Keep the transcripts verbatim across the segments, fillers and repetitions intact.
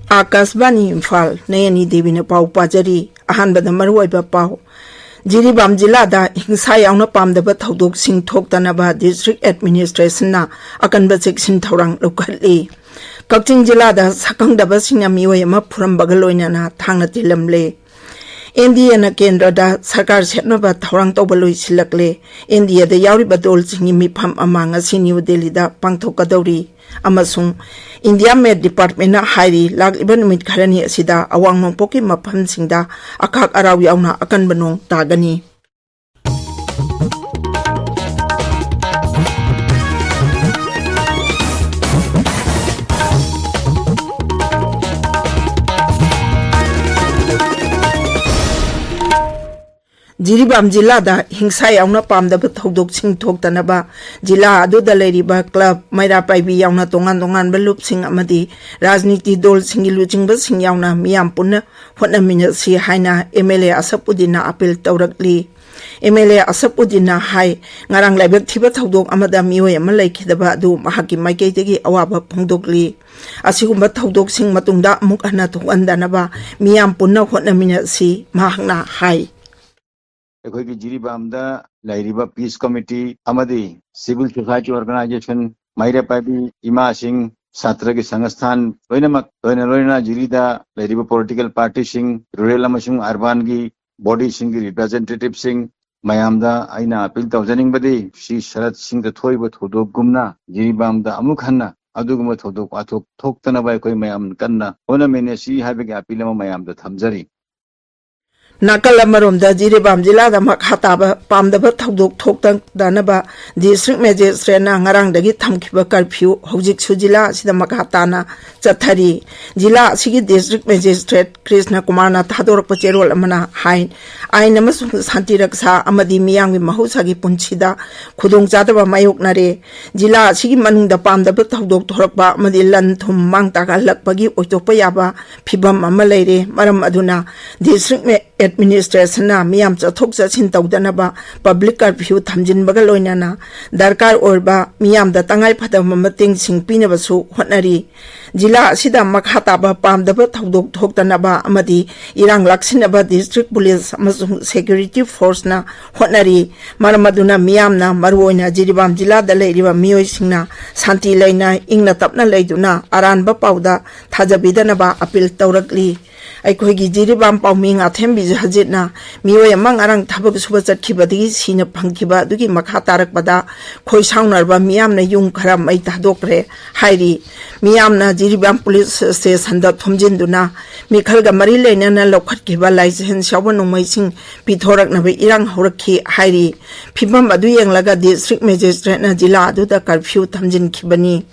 ꯑꯥꯀꯥꯁꯕꯥꯅꯤ ꯏꯝꯐꯥꯜ, ꯅꯌꯅꯤ ꯗꯦꯕꯤꯅ ꯄꯥꯎ ꯄꯥꯖꯔꯤ꯫ ꯑꯍꯥꯟꯕꯗ ꯃꯔꯨꯑꯣꯏꯕ ꯄꯥꯎ꯫ ꯖꯤꯔꯤꯕꯥꯝ ꯖꯤꯂꯥꯗ ꯍꯤꯡꯁꯥ ꯌꯥꯎꯅ ꯄꯥꯝꯗꯕ ꯊꯧꯗꯣꯛꯁꯤꯡ ꯊꯣꯛꯇꯅꯕ district administrationꯅ ꯑꯀꯟꯕ ꯆꯦꯛꯁꯤꯟ ꯊꯧꯔꯥꯡ ꯂꯧꯈꯠꯂꯤ꯫ ꯀꯛꯆꯤꯡ ꯖꯤꯂꯥꯗ ꯁꯛꯈꯪꯗꯕꯁꯤꯡꯅ ꯃꯤꯑꯣꯏ ꯑꯃ ꯐꯨꯔꯝꯕꯒ ꯂꯣꯏꯅꯅ ꯊꯥꯡꯅ ꯊꯤꯜꯂꯝꯂꯦ꯫ ꯑꯦꯟ ꯗꯤ ꯑꯦꯅ ꯀꯦꯟꯗ꯭ꯔꯗ ꯁꯔꯀꯥꯔ ꯁꯦꯝꯅꯕ ꯊꯧꯔꯥꯡ ꯇꯧꯕ ꯂꯣꯏꯁꯤꯜꯂꯛꯂꯦ꯫ ꯑꯦꯟ ꯗꯤ ꯑꯦꯗ ꯌꯥꯎꯔꯤꯕ ꯗꯣꯜꯁꯤꯡꯒꯤ ꯃꯤꯐꯝ ꯑꯃ ꯉꯁꯤ ꯅ꯭ꯌꯨ ꯗꯦꯜꯂꯤꯗ ꯄꯥꯡꯊꯣꯛꯀꯗꯧꯔꯤ꯫ ꯑꯃꯁꯨꯡ India Met Departmentꯅ ꯍꯥꯏꯔꯤ, ꯂꯥꯛꯂꯤꯕ ꯅꯨꯃꯤꯠ ꯈꯔꯅꯤ ꯑꯁꯤꯗ ꯑꯋꯥꯡ ꯅꯣꯡꯄꯣꯛꯀꯤ ꯃꯐꯝꯁꯤꯡꯗ ꯑꯀꯥꯛ ꯑꯔꯥꯎ ꯌꯥꯎꯅ ꯑꯀꯟꯕ ꯅꯣꯡ ꯇꯥꯒꯅꯤ꯫ ꯖꯤꯔꯤꯕꯥꯝ ꯖꯤꯂꯥꯗ ꯍꯤꯡꯁꯥ ꯌꯥꯎꯅ ꯄꯥꯝꯗꯕ ꯊꯧꯗꯣꯛꯁꯤꯡ ꯊꯣꯛꯇꯅꯕ ꯖꯤꯂꯥ ꯑꯗꯨꯗ ꯂꯩꯔꯤꯕ club, ꯃꯩꯔꯥ ꯄꯥꯏꯕꯤ ꯌꯥꯎꯅ ꯇꯣꯉꯥꯟ ꯇꯣꯉꯥꯟꯕ ꯂꯨꯞꯁꯤꯡ ꯑꯃꯗꯤ ꯔꯥꯖꯅꯤꯇꯤ ꯗꯣꯜꯁꯤꯡꯒꯤ ꯂꯨꯆꯤꯡꯕꯁꯤꯡ ꯌꯥꯎꯅ ꯃꯤꯌꯥꯝ ꯄꯨꯟꯅ ꯍꯣꯠꯅꯃꯤꯟꯅꯁꯤ ꯍꯥꯏꯅ ꯑꯦꯝ ꯑꯦꯜ ꯑꯦ ꯑꯁꯐ ꯎꯗꯤꯟꯅ ꯑꯥꯄꯤꯜ ꯇꯧꯔꯛꯂꯤ꯫ ꯑꯦꯝ ꯑꯦꯜ ꯑꯦ ꯑꯁꯐ ꯎꯗꯤꯟꯅ ꯍꯥꯏ, ꯉꯔꯥꯡ ꯂꯥꯏꯕꯛ ꯊꯤꯕ ꯊꯧꯗꯣꯛ ꯑꯃꯗ ꯃꯤꯑꯣꯏ ꯑꯃ ꯂꯩꯈꯤꯗꯕ ꯑꯗꯨ ꯃꯍꯥꯛꯀꯤ ꯃꯥꯏꯀꯩꯗꯒꯤ ꯑꯋꯥꯕ ꯐꯣꯡꯗꯣꯛꯂꯤ꯫ ꯑꯁꯤꯒꯨꯝꯕ ꯊꯧꯗꯣꯛꯁꯤꯡ ꯃꯇꯨꯡꯗ ꯑꯃꯨꯛ ꯍꯟꯅ ꯊꯣꯛꯍꯟꯗꯅꯕ ꯃꯤꯌꯥꯝ ꯄꯨꯟꯅ ꯍꯣꯠꯅꯃꯤꯟꯅꯁꯤ, ꯃꯍꯥꯛꯅ ꯍꯥꯏ꯫ ꯑꯩꯈꯣꯏꯒꯤ ꯖꯤꯔꯤꯕꯥꯝꯗ ꯂꯩꯔꯤꯕ peace committee ꯑꯃꯗꯤ civil society organization, ꯃꯩꯔꯥ ꯄꯥꯏꯕꯤ ꯏꯃꯥꯁꯤꯡ, ꯁꯥꯇ꯭ꯔꯒꯤ ꯁꯪꯁꯊꯥꯟ ꯂꯣꯏꯅꯃꯛ, ꯂꯣꯏꯅ ꯂꯣꯏꯅꯅ ꯖꯤꯔꯤꯗ ꯂꯩꯔꯤꯕ political partyꯁꯤꯡ, rural ꯑꯃꯁꯨꯡ urbanꯒꯤ bodyꯁꯤꯡꯒꯤ representativeꯁꯤꯡ, ꯃꯌꯥꯝꯗ ꯑꯩꯅ ꯑꯥꯄꯤꯜ ꯇꯧꯖꯅꯤꯡꯕꯗꯤ, ꯁꯤ ꯁꯔꯠꯁꯤꯡꯗ ꯊꯣꯛꯏꯕ ꯊꯧꯗꯣꯛꯀꯨꯝꯅ ꯖꯤꯔꯤꯕꯥꯝꯗ ꯑꯃꯨꯛ ꯍꯟꯅ ꯑꯗꯨꯒꯨꯝꯕ ꯊꯧꯗꯣꯛ ꯋꯥꯊꯣꯛ ꯊꯣꯛꯇꯅꯕ ꯑꯩꯈꯣꯏ ꯃꯌꯥꯝ ꯀꯟꯅ ꯍꯣꯠꯅꯃꯤꯟꯅꯁꯤ ꯍꯥꯏꯕꯒꯤ ꯑꯥꯄꯤꯜ ꯑꯃ ꯃꯌꯥꯝꯗ ꯊꯝꯖꯔꯤ꯫ ꯅꯥꯀꯜ ꯑꯃꯔꯣꯝꯗ ꯖꯤꯔꯤꯕꯥꯝ ꯖꯤꯂꯥꯗ ꯃꯈꯥ ꯇꯥꯕ ꯄꯥꯝꯗꯕ ꯊꯧꯗꯣꯛ ꯊꯣꯛꯇꯗꯅꯕ district magistrateꯅ ꯉꯔꯥꯡꯗꯒꯤ ꯊꯝꯈꯤꯕ curfew ꯍꯧꯖꯤꯛꯁꯨ ꯖꯤꯂꯥ ꯑꯁꯤꯗ ꯃꯈꯥ ꯇꯥꯅ ꯆꯠꯊꯔꯤ꯫ ꯖꯤꯂꯥ ꯑꯁꯤꯒꯤ district magistrate ꯀ꯭ꯔꯤꯁꯅ ꯀꯨꯃꯥꯔꯅ ꯊꯥꯗꯣꯔꯛꯄ ꯆꯦꯔꯣꯜ ꯑꯃꯅ ꯍꯥꯏ, ꯑꯥꯏꯟ ꯑꯃꯁꯨꯡ ꯁꯥꯟꯇꯤ ꯔꯛꯁꯥ ꯑꯃꯗꯤ ꯃꯤꯌꯥꯝꯒꯤ ꯃꯍꯧꯁꯥꯒꯤ ꯄꯨꯟꯁꯤꯗ ꯈꯨꯗꯣꯡꯆꯥꯗꯕ ꯃꯥꯌꯣꯛꯅꯔꯦ꯫ ꯖꯤꯂꯥ ꯑꯁꯤꯒꯤ ꯃꯅꯨꯡꯗ ꯄꯥꯝꯗꯕ ꯊꯧꯗꯣꯛ ꯊꯣꯔꯛꯄ ꯑꯃꯗꯤ ꯂꯟ ꯊꯨꯝ ꯃꯥꯡ ꯇꯥꯛꯍꯜꯂꯛꯄꯒꯤ ꯑꯣꯏꯊꯣꯛꯄ ꯌꯥꯕ ꯐꯤꯚꯝ ꯑꯃ ꯂꯩꯔꯦ꯫ ꯃꯔꯝ ꯑꯗꯨꯅ district ꯑꯦꯗꯃꯤꯅꯤꯁꯇ꯭ꯔꯦꯁꯟꯅ ꯃꯤꯌꯥꯝ ꯆꯠꯊꯣꯛ ꯆꯠꯁꯤꯟ ꯇꯧꯗꯅꯕ ꯄꯕ꯭ꯂꯤꯛ ꯀꯔꯐ꯭ꯌꯨ ꯊꯝꯖꯤꯟꯕꯒ ꯂꯣꯏꯅꯅ ꯗꯔꯀꯥꯔ ꯑꯣꯏꯔꯕ ꯃꯤꯌꯥꯝꯗ ꯇꯉꯥꯏ ꯐꯗꯕ ꯃꯇꯦꯡꯁꯤꯡ ꯄꯤꯅꯕꯁꯨ ꯍꯣꯠꯅꯔꯤ꯫ ꯖꯤꯂꯥ ꯑꯁꯤꯗ ꯃꯈꯥ ꯇꯥꯕ ꯄꯥꯝꯗꯕ ꯊꯧꯗꯣꯛ ꯊꯣꯛꯇꯅꯕ ꯑꯃꯗꯤ ꯏꯔꯥꯡ ꯂꯥꯛꯁꯤꯟꯅꯕ ꯗꯤꯁꯇ꯭ꯔꯤꯛ ꯄꯨꯂꯤꯁ ꯑꯃꯁꯨꯡ ꯁꯦꯀ꯭ꯌꯨꯔꯤꯇꯤ ꯐꯣꯔꯁꯅ ꯍꯣꯠꯅꯔꯤ꯫ ꯃꯔꯝ ꯑꯗꯨꯅ ꯃꯤꯌꯥꯝꯅ, ꯃꯔꯨꯑꯣꯏꯅ ꯖꯤꯔꯤꯕꯥꯝ ꯖꯤꯂꯥꯗ ꯂꯩꯔꯤꯕ ꯃꯤꯑꯣꯏꯁꯤꯡꯅ ꯁꯥꯟꯇꯤ ꯂꯩꯅ ꯏꯪꯅ ꯇꯞꯅ ꯂꯩꯗꯨꯅ ꯑꯔꯥꯟꯕ ꯄꯥꯎꯗ ꯊꯥꯖꯕꯤꯗꯅꯕ ꯑꯄꯤꯜ ꯇꯧꯔꯛꯂꯤ꯫ ꯑꯩꯈꯣꯏꯒꯤ ꯖꯤꯔꯤꯕꯥꯝ ꯄꯥꯎꯃꯤ ꯉꯥꯊꯦꯝꯕꯤ ꯍꯖꯤꯠꯅ ꯃꯤꯑꯣꯏ ꯑꯃ ꯉꯔꯥꯡ ꯊꯕꯛ ꯁꯨꯕ ꯆꯠꯈꯤꯕꯗꯒꯤ ꯁꯤꯅ ꯐꯪꯈꯤꯕ ꯑꯗꯨꯒꯤ ꯃꯈꯥ ꯇꯥꯔꯛꯄꯗ ꯈꯣꯏ ꯁꯥꯎꯅꯔꯕ ꯃꯤꯌꯥꯝꯅ ꯌꯨꯝ ꯈꯔ ꯃꯩ ꯊꯥꯗꯣꯛꯈ꯭ꯔꯦ ꯍꯥꯏꯔꯤ꯫ ꯃꯤꯌꯥꯝꯅ ꯖꯤꯔꯤꯕꯥꯝ ꯄꯨꯂꯤꯁ ꯁ꯭ꯇꯦꯁꯟꯗ ꯊꯣꯝꯖꯤꯟꯗꯨꯅ ꯃꯤꯈꯜꯒ ꯃꯔꯤ ꯂꯩꯅꯅ ꯂꯧꯈꯠꯈꯤꯕ ꯂꯥꯏꯁꯦꯟꯁ ꯌꯥꯎꯕ ꯅꯣꯡꯃꯩꯁꯤꯡ ꯄꯤꯊꯣꯔꯛꯅꯕ ꯏꯔꯥꯡ ꯍꯧꯔꯛꯈꯤ ꯍꯥꯏꯔꯤ꯫ ꯐꯤꯕꯝ ꯑꯗꯨ ꯌꯦꯡꯂꯒ ꯗꯤꯁꯇ꯭ꯔꯤꯛ ꯃꯦꯖꯤꯁꯇ꯭ꯔꯦꯠꯅ ꯖꯤꯂꯥ ꯑꯗꯨꯗ ꯀꯔꯐ꯭ꯌꯨ ꯊꯝꯖꯤꯟꯈꯤꯕꯅꯤ꯫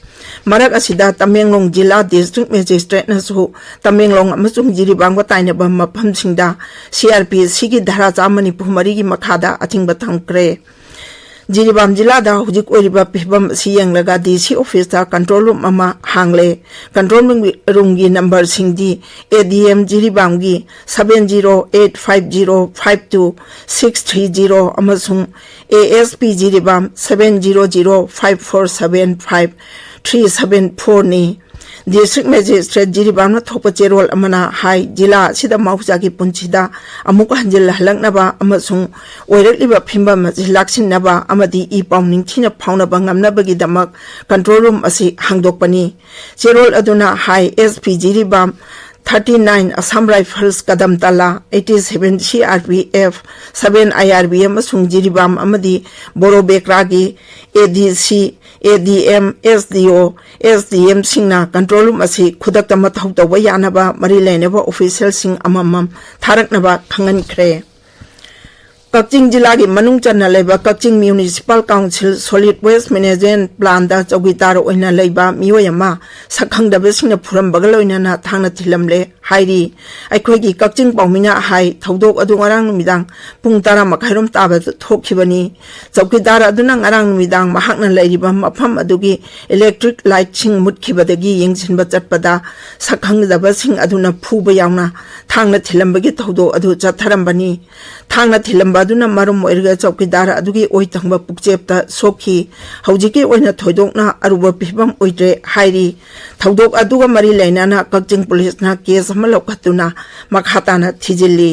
ꯃꯔꯛ ꯑꯁꯤꯗ ꯇꯃꯦꯡꯂꯣꯡ ꯖꯤꯂꯥ ꯗꯤꯁꯇ꯭ꯔꯤꯛ ꯃꯦꯖꯤꯁꯇ꯭ꯔꯦꯠꯅꯁꯨ ꯇꯃꯦꯡꯂꯣꯡ ꯑꯃꯁꯨꯡ ꯖꯤꯔꯤꯕꯥꯝꯒ ꯇꯥꯏꯅꯕ ꯃꯐꯝꯁꯤꯡꯗ ꯁꯤ ꯑꯥꯔ ꯄꯤ ꯁꯤꯒꯤ ꯙꯥꯔꯥ ꯆꯥꯝꯃ ꯅꯤꯐꯨ ꯃꯔꯤꯒꯤ ꯃꯈꯥꯗ ꯑꯊꯤꯡꯕ ꯊꯝꯈ꯭ꯔꯦ꯫ ꯖꯤꯔꯤꯕꯥꯝ ꯖꯤꯂꯥꯗ ꯍꯧꯖꯤꯛ ꯑꯣꯏꯔꯤꯕ ꯐꯤꯕꯝ ꯑꯁꯤ ꯌꯦꯡꯂꯒ ꯗꯤ ꯁꯤ ꯑꯣꯐꯤꯁꯇ ꯀꯟꯇ꯭ꯔꯣꯜ ꯔꯨꯝ ꯑꯃ ꯍꯥꯡꯂꯦ꯫ ꯀꯟꯇ꯭ꯔꯣꯜ ꯔꯨꯝꯒꯤ ꯅꯝꯕꯔꯁꯤꯡꯗꯤ ꯑꯦ ꯗꯤ ꯑꯦꯝ ꯖꯤꯔꯤꯕꯥꯝꯒꯤ seven zero eight five zero five two six three zero ꯑꯃꯁꯨꯡ ꯑꯦ ꯑꯦꯁ ꯄꯤ ꯖꯤꯔꯤꯕꯥꯝ seven zero zero five four seven five three seven fourꯅꯤ꯫ ꯗꯤꯁꯇ꯭ꯔꯤꯛ ꯃꯦꯖꯤꯁꯇ꯭ꯔꯦꯠ ꯖꯤꯔꯤꯕꯥꯝꯅ ꯊꯣꯛꯄ ꯆꯦꯔꯣꯜ ꯑꯃꯅ ꯍꯥꯏ, ꯖꯤꯂꯥ ꯑꯁꯤꯗ ꯃꯍꯧꯁꯥꯒꯤ ꯄꯨꯟꯁꯤꯗ ꯑꯃꯨꯛ ꯍꯟꯖꯤꯜꯍꯜꯂꯛꯅꯕ ꯑꯃꯁꯨꯡ ꯑꯣꯏꯔꯛꯂꯤꯕ ꯐꯤꯕꯝ ꯑꯁꯤ ꯂꯥꯛꯁꯤꯟꯅꯕ ꯑꯃꯗꯤ ꯏ ꯄꯥꯎ ꯅꯤꯡꯊꯤꯅ ꯐꯥꯎꯅꯕ ꯉꯝꯅꯕꯒꯤꯗꯃꯛ ꯀꯟꯇ꯭ꯔꯣꯜ ꯔꯨꯝ ꯑꯁꯤ ꯍꯥꯡꯗꯣꯛꯄꯅꯤ꯫ ꯆꯦꯔꯣꯜ ꯑꯗꯨꯅ ꯍꯥꯏ, ꯑꯦꯁ P Jiribam, thirty nine Assam Rifles Kadamtala, eighty seven C R P F, seven I R B ꯑꯃꯁꯨꯡ ꯖꯤꯔꯤꯕꯥꯝ ꯑꯃꯗꯤ ꯕꯣꯔꯣꯕꯦꯀ꯭ꯔꯥꯒꯤ ꯑꯦ ꯗꯤ ꯁꯤ, ꯑꯦ ꯗꯤ ꯑꯦꯝ, ꯑꯦꯁ ꯗꯤ ꯑꯣ, ꯑꯦꯁ ꯗꯤ ꯑꯦꯝꯁꯤꯡꯅ ꯀꯟꯇ꯭ꯔꯣꯜ ꯔꯨꯝ ꯑꯁꯤ ꯈꯨꯗꯛꯇ ꯃꯊꯧ ꯇꯧꯕ ꯌꯥꯅꯕ ꯃꯔꯤ ꯂꯩꯅꯕ ꯑꯣꯐꯤꯁꯤꯌꯦꯜꯁꯤꯡ ꯑꯃꯃꯝ ꯊꯥꯔꯛꯅꯕ ꯈꯪꯍꯟꯈ꯭ꯔꯦ꯫ ꯀꯛꯆꯤꯡ ꯖꯤꯂꯥꯒꯤ ꯃꯅꯨꯡ ꯆꯟꯅ ꯂꯩꯕ ꯀꯛꯆꯤꯡ municipal council solid waste management ꯄ꯭ꯂꯥꯟꯗ ꯆꯧꯀꯤꯗꯥꯔ ꯑꯣꯏꯅ ꯂꯩꯕ ꯃꯤꯑꯣꯏ ꯑꯃ ꯁꯛꯈꯪꯗꯕꯁꯤꯡꯅ ꯐꯨꯔꯝꯕꯒ ꯂꯣꯏꯅꯅ ꯊꯥꯡꯅ ꯊꯤꯜꯂꯝꯂꯦ꯫ ꯍꯥꯏꯔꯤ꯫ ꯑꯩꯈꯣꯏꯒꯤ ꯀꯛꯆꯤꯡ ꯄꯥꯎꯃꯤꯅ ꯍꯥꯏ, ꯊꯧꯗꯣꯛ ꯑꯗꯨ ꯉꯔꯥꯡ ꯅꯨꯃꯤꯗꯥꯡ ꯄꯨꯡ ꯇꯔꯥ ꯃꯈꯥꯏꯔꯣꯝ ꯇꯥꯕꯗ ꯊꯣꯛꯈꯤꯕꯅꯤ꯫ ꯆꯧꯀꯤꯗꯥꯔ ꯑꯗꯨꯅ ꯉꯔꯥꯡ ꯅꯨꯃꯤꯗꯥꯡ ꯃꯍꯥꯛꯅ ꯂꯩꯔꯤꯕ ꯃꯐꯝ ꯑꯗꯨꯒꯤ electric lightꯁꯤꯡ ꯃꯨꯠꯈꯤꯕꯗꯒꯤ ꯌꯦꯡꯁꯤꯟꯕ ꯆꯠꯄꯗ ꯁꯛꯈꯪꯗꯕꯁꯤꯡ ꯑꯗꯨꯅ ꯐꯨꯕ ꯌꯥꯎꯅ ꯊꯥꯡꯅ ꯊꯤꯜꯂꯝꯕꯒꯤ ꯊꯧꯗꯣꯛ ꯑꯗꯨ ꯆꯠꯊꯔꯝꯕꯅꯤ꯫ ꯊꯥꯡꯅ ꯊꯤꯜꯂꯝꯕ ꯑꯗꯨꯅ ꯃꯔꯝ ꯑꯣꯏꯔꯒ ꯆꯧꯀꯤꯗꯥꯔ ꯑꯗꯨꯒꯤ ꯑꯣꯏ ꯊꯪꯕ ꯄꯨꯛꯆꯦꯞꯇ ꯁꯣꯛꯈꯤ꯫ ꯍꯧꯖꯤꯛꯀꯤ ꯑꯣꯏꯅ ꯊꯣꯏꯗꯣꯛꯅ ꯑꯔꯨꯕ ꯐꯤꯕꯝ ꯑꯣꯏꯗ꯭ꯔꯦ ꯍꯥꯏꯔꯤ꯫ ꯊꯧꯗꯣꯛ ꯑꯗꯨꯒ ꯃꯔꯤ ꯂꯩꯅꯅ ꯀꯛꯆꯤꯡ ꯄꯨꯂꯤꯁꯅ case ꯑꯃ ꯂꯧꯈꯠꯇꯨꯅ ꯃꯈꯥ ꯇꯥꯅ ꯊꯤꯖꯤꯜꯂꯤ꯫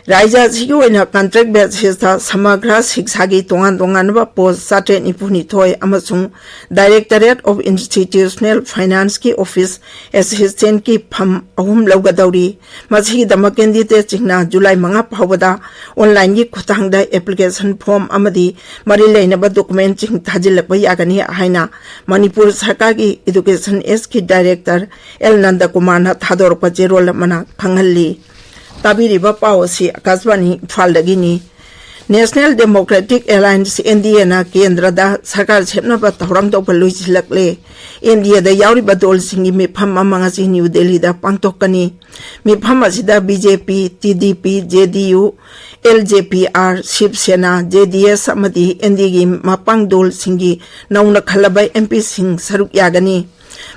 ꯔꯥꯏꯖ꯭ꯌ ꯑꯁꯤꯒꯤ ꯑꯣꯏꯅ contract basisꯇ ꯁꯃꯒ꯭ꯔ ꯁꯤꯛꯁꯥꯒꯤ ꯇꯣꯉꯥꯟ ꯇꯣꯉꯥꯟꯕ post ꯆꯥꯇ꯭ꯔꯦꯠ ꯅꯤꯐꯨ ꯅꯤꯊꯣꯏ ꯑꯃꯁꯨꯡ Directorate of Institutional Financeꯀꯤ office assistantꯀꯤ ꯐꯝ ꯑꯍꯨꯝ ꯂꯧꯒꯗꯧꯔꯤ꯫ ꯃꯁꯤꯒꯤꯗꯃꯛ candidateꯁꯤꯡꯅ ꯖꯨꯂꯥꯏ ꯃꯉꯥ ꯐꯥꯎꯕꯗ onlineꯒꯤ ꯈꯨꯠꯊꯥꯡꯗ application form ꯑꯃꯗꯤ ꯃꯔꯤ ꯂꯩꯅꯕ documentꯁꯤꯡ ꯊꯥꯖꯤꯜꯂꯛꯄ ꯌꯥꯒꯅꯤ ꯍꯥꯏꯅ ꯃꯅꯤꯄꯨꯔ ꯁꯔꯀꯥꯔꯒꯤ Education Sꯀꯤ director ꯑꯦꯜ ꯅꯟꯗꯀꯨꯃꯥꯔꯅ ꯊꯥꯗꯣꯔꯛꯄ ꯆꯦꯔꯣꯜ ꯑꯃꯅ ꯈꯪꯍꯜꯂꯤ꯫ ꯇꯥꯕꯤꯔꯤꯕ ꯄꯥꯎ ꯑꯁꯤ ꯑꯀꯥꯁꯕꯥꯅꯤ ꯏꯝꯐꯥꯜꯗꯒꯤꯅꯤ꯫ National Democratic Alliance, NDAꯅ ꯀꯦꯟꯗ꯭ꯔꯗ ꯁꯔꯀꯥꯔ ꯁꯦꯝꯅꯕ ꯊꯧꯔꯥꯡ ꯇꯧꯕ ꯂꯣꯏꯁꯤꯜꯂꯛꯂꯦ꯫ NDAꯗ ꯌꯥꯎꯔꯤꯕ ꯗꯣꯜꯁꯤꯡꯒꯤ ꯃꯤꯐꯝ ꯑꯃ ꯉꯁꯤ ꯅ꯭ꯌꯨ ꯗꯦꯜꯂꯤꯗ ꯄꯥꯡꯊꯣꯛꯀꯅꯤ꯫ ꯃꯤꯐꯝ ꯑꯁꯤꯗ BJP, TDP, JDU, LJPR, ꯁꯤꯕ ꯁꯦꯅꯥ, JDS ꯑꯃꯗꯤ NDAꯒꯤ ꯃꯄꯥꯡ ꯗꯣꯜꯁꯤꯡꯒꯤ ꯅꯧꯅ ꯈꯜꯂꯕ MPꯁꯤꯡ ꯁꯔꯨꯛ ꯌꯥꯒꯅꯤ꯫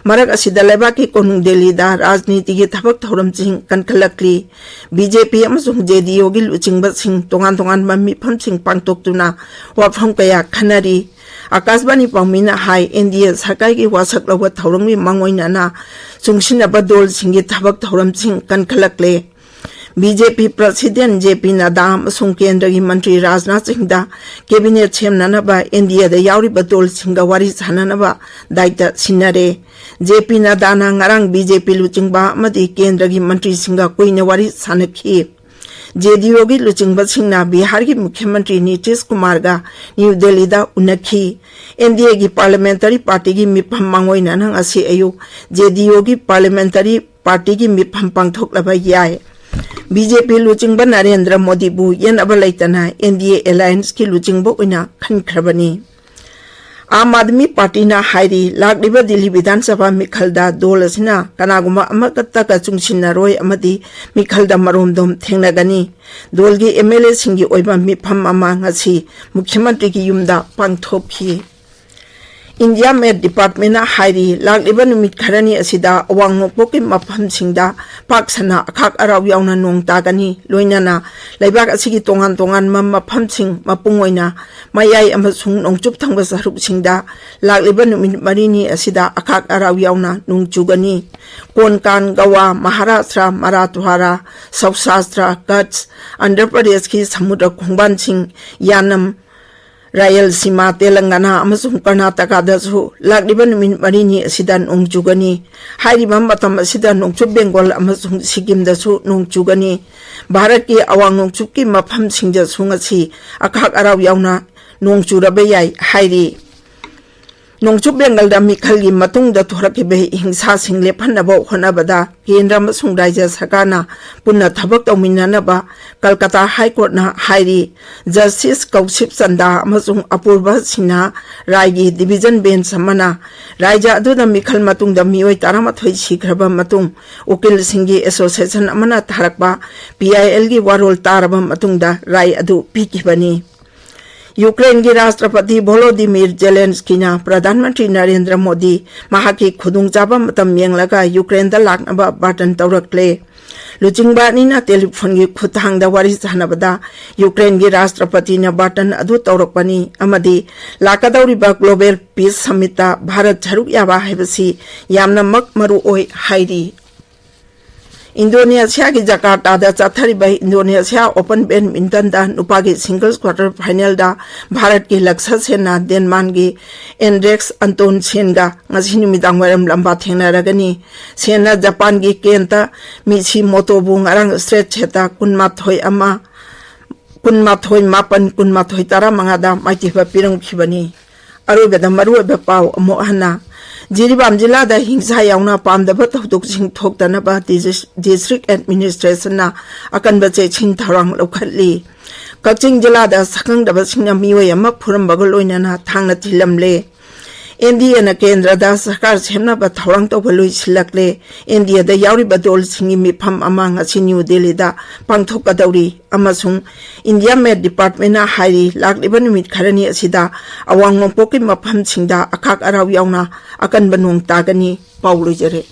ꯃꯔꯛ ꯑꯁꯤꯗ ꯂꯩꯕꯥꯛꯀꯤ ꯀꯣꯅꯨꯡ ꯗꯦꯜꯂꯤꯗ ꯔꯥꯖꯅꯤꯇꯤꯒꯤ ꯊꯕꯛ ꯊꯧꯔꯝꯁꯤꯡ ꯀꯟꯈꯠꯂꯛꯂꯤ꯫ BJP ꯑꯃꯁꯨꯡ JDUꯒꯤ ꯂꯨꯆꯤꯡꯕꯁꯤꯡ ꯇꯣꯉꯥꯟ ꯇꯣꯉꯥꯟꯕ ꯃꯤꯐꯝꯁꯤꯡ ꯄꯥꯡꯊꯣꯛꯇꯨꯅ ꯋꯥꯐꯝ ꯀꯌꯥ ꯈꯟꯅꯔꯤ꯫ ꯑꯀꯥꯁꯕꯥꯅꯤ ꯄꯥꯎꯃꯤꯅ ꯍꯥꯏ, NDA ꯁꯔꯀꯥꯔꯒꯤ ꯋꯥꯁꯛ ꯂꯧꯕ ꯊꯧꯔꯝꯒꯤ ꯃꯥꯡꯑꯣꯏꯅꯅ ꯆꯨꯡꯁꯤꯟꯅꯕ ꯗꯣꯜꯁꯤꯡꯒꯤ ꯊꯕꯛ ꯊꯧꯔꯝꯁꯤꯡ ꯀꯟꯈꯠꯂꯛꯂꯦ꯫ BJP president JP ꯅꯗꯥ ꯑꯃꯁꯨꯡ ꯀꯦꯟꯗ꯭ꯔꯒꯤ ꯃꯟꯇ꯭ꯔꯤ ꯔꯥꯖꯅꯥꯊ ꯁꯤꯡꯗ cabinet ꯁꯦꯝꯅꯅꯕ NDAꯗ ꯌꯥꯎꯔꯤꯕ ꯗꯣꯜꯁꯤꯡꯒ ꯋꯥꯔꯤ ꯁꯥꯅꯅꯕ ꯗꯥꯏꯇ ꯁꯤꯟꯅꯔꯦ꯫ JP ꯅꯗꯥꯅ ꯉꯔꯥꯡ BJP ꯂꯨꯆꯤꯡꯕ ꯑꯃꯗꯤ ꯀꯦꯟꯗ꯭ꯔꯒꯤ ꯃꯟꯇ꯭ꯔꯤꯁꯤꯡꯒ ꯀꯨꯏꯅ ꯋꯥꯔꯤ ꯁꯥꯅꯈꯤ꯫ JDUꯒꯤ ꯂꯨꯆꯤꯡꯕꯁꯤꯡꯅ ꯕꯤꯍꯥꯔꯒꯤ ꯃꯨꯈ꯭ꯌ ꯃꯟꯇ꯭ꯔꯤ ꯅꯤꯇꯤꯁ ꯀꯨꯃꯥꯔꯒ ꯅ꯭ꯌꯨ ꯗꯦꯜꯂꯤꯗ ꯎꯅꯈꯤ꯫ NDAꯒꯤ parliamentary partyꯒꯤ ꯃꯤꯐꯝ ꯃꯥꯡꯑꯣꯏꯅꯅ ꯉꯁꯤ ꯑꯌꯨꯛ JDUꯒꯤ parliamentary partyꯒꯤ ꯃꯤꯐꯝ ꯄꯥꯡꯊꯣꯛꯂꯕ ꯌꯥꯏ꯫ BJP ꯂꯨꯆꯤꯡꯕ ꯅꯔꯦꯟꯗ꯭ꯔ ꯃꯣꯗꯤꯕꯨ ꯌꯦꯠꯅꯕ ꯂꯩꯇꯅ NDA allianceꯀꯤ ꯂꯨꯆꯤꯡꯕ ꯑꯣꯏꯅ ꯈꯟꯈ꯭ꯔꯕꯅꯤ꯫ ꯑꯥꯝ ꯑꯥꯗꯃꯤ ꯄꯥꯔꯇꯤꯅ ꯍꯥꯏꯔꯤ, ꯂꯥꯛꯂꯤꯕ ꯗꯤꯜꯂꯤ ꯕꯤꯙꯥꯟ ꯁꯚꯥ ꯃꯤꯈꯜꯗ ꯗꯣꯜ ꯑꯁꯤꯅ ꯀꯅꯥꯒꯨꯝꯕ ꯑꯃꯠꯇꯒ ꯆꯨꯡꯁꯤꯟꯅꯔꯣꯏ ꯑꯃꯗꯤ ꯃꯤꯈꯜꯗ ꯃꯔꯣꯝꯗꯣꯝ ꯊꯦꯡꯅꯒꯅꯤ꯫ ꯗꯣꯜꯒꯤ ꯑꯦꯝ ꯑꯦꯜ ꯑꯦꯁꯤꯡꯒꯤ ꯑꯣꯏꯕ ꯃꯤꯐꯝ ꯑꯃ ꯉꯁꯤ ꯃꯨꯈ꯭ꯌ ꯃꯟꯇ꯭ꯔꯤꯒꯤ ꯌꯨꯝꯗ ꯄꯥꯡꯊꯣꯛꯈꯤ꯫ ꯏꯟꯗꯤꯌꯥ ꯃꯦꯠ ꯗꯤꯄꯥꯔꯠꯃꯦꯟꯅ ꯍꯥꯏꯔꯤ, ꯂꯥꯛꯂꯤꯕ ꯅꯨꯃꯤꯠ ꯈꯔꯅꯤ ꯑꯁꯤꯗ ꯑꯋꯥꯡ ꯅꯣꯡꯄꯣꯛꯀꯤ ꯃꯐꯝꯁꯤꯡꯗ ꯄꯥꯛ ꯁꯟꯅ ꯑꯈꯥꯛ ꯑꯔꯥꯎ ꯌꯥꯎꯅ ꯅꯣꯡ ꯇꯥꯒꯅꯤ꯫ ꯂꯣꯏꯅꯅ ꯂꯩꯕꯥꯛ ꯑꯁꯤꯒꯤ ꯇꯣꯉꯥꯟ ꯇꯣꯉꯥꯟꯕ ꯃꯐꯝꯁꯤꯡ, ꯃꯄꯨꯡ ꯑꯣꯏꯅ ꯃꯌꯥꯏ ꯑꯃꯁꯨꯡ ꯅꯣꯡꯆꯨꯞ ꯊꯪꯕ ꯁꯔꯨꯛꯁꯤꯡꯗ ꯂꯥꯛꯂꯤꯕ ꯅꯨꯃꯤꯠ ꯃꯔꯤꯅꯤ ꯑꯁꯤꯗ ꯑꯈꯥꯛ ꯑꯔꯥꯎ ꯌꯥꯎꯅ ꯅꯣꯡ ꯆꯨꯒꯅꯤ꯫ ꯀꯣꯟꯀꯥꯟ, ꯒꯋꯥ, ꯃꯍꯥꯔꯥꯁꯇ꯭ꯔ, ꯃꯔꯥꯊ꯭ꯋꯥꯔꯥ, ꯁꯧꯁꯥꯁꯇ꯭ꯔ, ꯀꯠꯁ, ꯑꯟꯙ꯭ꯔ ꯄ꯭ꯔꯗꯦꯁꯀꯤ ꯁꯃꯨꯗ꯭ꯔ ꯈꯣꯡꯕꯥꯟꯁꯤꯡ, ꯌꯥꯅꯝ, ꯔꯥꯌꯦꯜꯁꯤꯃꯥ, ꯇꯦꯂꯪꯒꯥꯅꯥ ꯑꯃꯁꯨꯡ ꯀꯔꯅꯥꯇꯀꯥꯗꯁꯨ ꯂꯥꯛꯂꯤꯕ ꯅꯨꯃꯤꯠ ꯃꯔꯤꯅꯤ ꯑꯁꯤꯗ ꯅꯣꯡ ꯆꯨꯒꯅꯤ꯫ ꯍꯥꯏꯔꯤꯕ ꯃꯇꯝ ꯑꯁꯤꯗ ꯅꯣꯡꯆꯨꯞ ꯕꯦꯡꯒꯣꯜ ꯑꯃꯁꯨꯡ ꯁꯤꯛꯀꯤꯝꯗꯁꯨ ꯅꯣꯡ ꯆꯨꯒꯅꯤ꯫ ꯚꯥꯔꯠꯀꯤ ꯑꯋꯥꯡ ꯅꯣꯡꯆꯨꯞꯀꯤ ꯃꯐꯝꯁꯤꯡꯗꯁꯨ ꯉꯁꯤ ꯑꯈꯥꯛ ꯑꯔꯥꯎ ꯌꯥꯎꯅ ꯅꯣꯡ ꯆꯨꯔꯕ ꯌꯥꯏ ꯍꯥꯏꯔꯤ꯫ ꯅꯣꯡꯆꯨꯞ ꯕꯦꯡꯒꯜꯗ ꯃꯤꯈꯜꯒꯤ ꯃꯇꯨꯡꯗ ꯊꯣꯔꯛꯈꯤꯕ ꯍꯤꯡꯁꯥꯁꯤꯡ ꯂꯦꯞꯍꯟꯅꯕ ꯍꯣꯠꯅꯕꯗ ꯀꯦꯟꯗ꯭ꯔ ꯑꯃꯁꯨꯡ ꯔꯥꯖ꯭ꯌ ꯁꯔꯀꯥꯔꯅ ꯄꯨꯟꯅ ꯊꯕꯛ ꯇꯧꯃꯤꯟꯅꯅꯕ ꯀꯜꯀꯇꯥ ꯍꯥꯏ ꯀꯣꯔꯠꯅ ꯍꯥꯏꯔꯤ꯫ ꯖꯁꯇꯤꯁ ꯀꯧꯁꯤꯞ ꯆꯟꯗꯥ ꯑꯃꯁꯨꯡ ꯑꯄꯨꯔꯕ ꯁꯤꯟꯍꯥ ꯔꯥꯏꯒꯤ ꯗꯤꯚꯤꯖꯟ ꯕꯦꯟꯆ ꯑꯃꯅ ꯔꯥꯖ꯭ꯌ ꯑꯗꯨꯗ ꯃꯤꯈꯜ ꯃꯇꯨꯡꯗ ꯃꯤꯑꯣꯏ ꯇꯔꯥꯃꯥꯊꯣꯏ ꯁꯤꯈ꯭ꯔꯕ ꯃꯇꯨꯡ ꯎꯀꯤꯜꯁꯤꯡꯒꯤ ꯑꯦꯁꯣꯁꯤꯌꯦꯁꯟ ꯑꯃꯅ ꯊꯥꯔꯛꯄ ꯄꯤ ꯑꯥꯏ ꯑꯦꯜꯒꯤ ꯋꯥꯔꯣꯜ ꯇꯥꯔꯕ ꯃꯇꯨꯡꯗ ꯔꯥꯏ ꯑꯗꯨ ꯄꯤꯈꯤꯕꯅꯤ꯫ ꯌꯨꯀ꯭ꯔꯦꯟꯒꯤ ꯔꯥꯁꯇ꯭ꯔꯄꯇꯤ ꯚꯣꯂꯣꯗꯤꯃꯤꯔ ꯖꯦꯂꯦꯟꯁꯀꯤꯅ ꯄ꯭ꯔꯙꯥꯟ ꯃꯟꯇ꯭ꯔꯤ ꯅꯔꯦꯟꯗ꯭ꯔ ꯃꯣꯗꯤ ꯃꯍꯥꯛꯀꯤ ꯈꯨꯗꯣꯡꯆꯥꯕ ꯃꯇꯝ ꯌꯦꯡꯂꯒ ꯌꯨꯀ꯭ꯔꯦꯟꯗ ꯂꯥꯛꯅꯕ ꯕꯥꯔꯇꯟ ꯇꯧꯔꯛꯂꯦ꯫ ꯂꯨꯆꯤꯡꯕ ꯑꯅꯤꯅ ꯇꯦꯂꯤꯐꯣꯟꯒꯤ ꯈꯨꯠꯊꯥꯡꯗ ꯋꯥꯔꯤ ꯁꯥꯟꯅꯕꯗ ꯌꯨꯀ꯭ꯔꯦꯟꯒꯤ ꯔꯥꯁꯇ꯭ꯔꯄꯇꯤꯅ ꯕꯥꯔꯇꯟ ꯑꯗꯨ ꯇꯧꯔꯛꯄꯅꯤ ꯑꯃꯗꯤ ꯂꯥꯛꯀꯗꯧꯔꯤꯕ ꯒ꯭ꯂꯣꯕꯦꯜ ꯄꯤꯁ ꯁꯃꯤꯠꯇ ꯚꯥꯔꯠ ꯁꯔꯨꯛ ꯌꯥꯕ ꯍꯥꯏꯕꯁꯤ ꯌꯥꯝꯅꯃꯛ ꯃꯔꯨ ꯑꯣꯏ ꯍꯥꯏꯔꯤ꯫ ꯏꯟꯗꯣꯅꯦꯁꯤꯌꯥꯒꯤ ꯖꯀꯥꯔꯇꯥꯗ ꯆꯠꯊꯔꯤꯕ ꯏꯟꯗꯣꯅꯦꯁꯤꯌꯥ ꯑꯣꯄꯟ ꯕꯦꯗꯃꯤꯟꯇꯟꯗ ꯅꯨꯄꯥꯒꯤ ꯁꯤꯡꯒꯜꯁ ꯀ꯭ꯋꯥꯔꯇꯔ ꯐꯥꯏꯅꯦꯜꯗ ꯚꯥꯔꯠꯀꯤ ꯂꯛꯁ ꯁꯦꯟꯅ ꯗꯦꯟꯃꯥꯔꯛꯀꯤ ꯑꯦꯟꯗ꯭ꯔꯦꯛꯁ ꯑꯟꯇꯣꯟ ꯁꯦꯟꯒ ꯉꯁꯤ ꯅꯨꯃꯤꯗꯥꯡ ꯋꯥꯏꯔꯝ ꯂꯝꯕꯥ ꯊꯦꯡꯅꯔꯒꯅꯤ꯫ ꯁꯦꯟꯅ ꯖꯄꯥꯟꯒꯤ ꯀꯦꯟꯇ ꯃꯤꯁꯤ ꯃꯣꯇꯣꯕꯨ ꯉꯔꯥꯡ ꯁ꯭ꯇ꯭ꯔꯦꯠ ꯁꯦꯠꯇ ꯀꯨꯟꯃꯥꯊꯣꯏ ꯑꯃ, ꯀꯨꯟꯃꯥꯊꯣꯏ ꯃꯥꯄꯟ, ꯀꯨꯟꯃꯥꯊꯣꯏ ꯇꯔꯥꯃꯉꯥꯗ ꯃꯥꯏꯊꯤꯕ ꯄꯤꯔꯝꯈꯤꯕꯅꯤ꯫ ꯑꯔꯣꯏꯕꯗ ꯃꯔꯨꯑꯣꯏꯕ ꯄꯥꯎ ꯑꯃꯨꯛ ꯍꯟꯅ꯫ ꯖꯤꯔꯤꯕꯥꯝ ꯖꯤꯂꯥꯗ ꯍꯤꯡꯁꯥ ꯌꯥꯎꯅ ꯄꯥꯝꯗꯕ ꯊꯧꯗꯣꯛꯁꯤꯡ ꯊꯣꯛꯇꯅꯕ ꯗꯤꯁ-, ꯗꯤꯁꯇ꯭ꯔꯤꯛ ꯑꯦꯗꯃꯤꯅꯤꯁꯇ꯭ꯔꯦꯁꯟꯅ ꯑꯀꯟꯕ ꯆꯦꯛꯁꯤꯟ ꯊꯧꯔꯥꯡ ꯂꯧꯈꯠꯂꯤ꯫ ꯀꯛꯆꯤꯡ ꯖꯤꯂꯥꯗ ꯁꯛꯈꯪꯗꯕꯁꯤꯡꯅ ꯃꯤꯑꯣꯏ ꯑꯃ ꯐꯨꯔꯝꯕꯒ ꯂꯣꯏꯅꯅ ꯊꯥꯡꯅ ꯊꯤꯜꯂꯝꯂꯦ꯫ ꯑꯦꯟ ꯗꯤ ꯑꯦꯅ ꯀꯦꯟꯗ꯭ꯔꯗ ꯁꯔꯀꯥꯔ ꯁꯦꯝꯅꯕ ꯊꯧꯔꯥꯡ ꯇꯧꯕ ꯂꯣꯏꯁꯤꯜꯂꯛꯂꯦ꯫ ꯑꯦꯟ ꯗꯤ ꯑꯦꯗ ꯌꯥꯎꯔꯤꯕ ꯗꯣꯜꯁꯤꯡꯒꯤ ꯃꯤꯐꯝ ꯑꯃ ꯉꯁꯤ ꯅ꯭ꯌꯨ ꯗꯦꯜꯂꯤꯗ ꯄꯥꯡꯊꯣꯛꯀꯗꯧꯔꯤ ꯑꯃꯁꯨꯡ ꯏꯟꯗꯤꯌꯥ ꯃꯦꯠ ꯗꯤꯄꯥꯔꯠꯃꯦꯟꯅ ꯍꯥꯏꯔꯤ, ꯂꯥꯛꯂꯤꯕ ꯅꯨꯃꯤꯠ ꯈꯔꯅꯤ ꯑꯁꯤꯗ ꯑꯋꯥꯡ ꯅꯣꯡꯄꯣꯛꯀꯤ ꯃꯐꯝꯁꯤꯡꯗ ꯑꯈꯥꯛ ꯑꯔꯥꯎ ꯌꯥꯎꯅ ꯑꯀꯟꯕ ꯅꯣꯡ ꯇꯥꯒꯅꯤ꯫ ꯄꯥꯎ ꯂꯣꯏꯖꯔꯦ꯫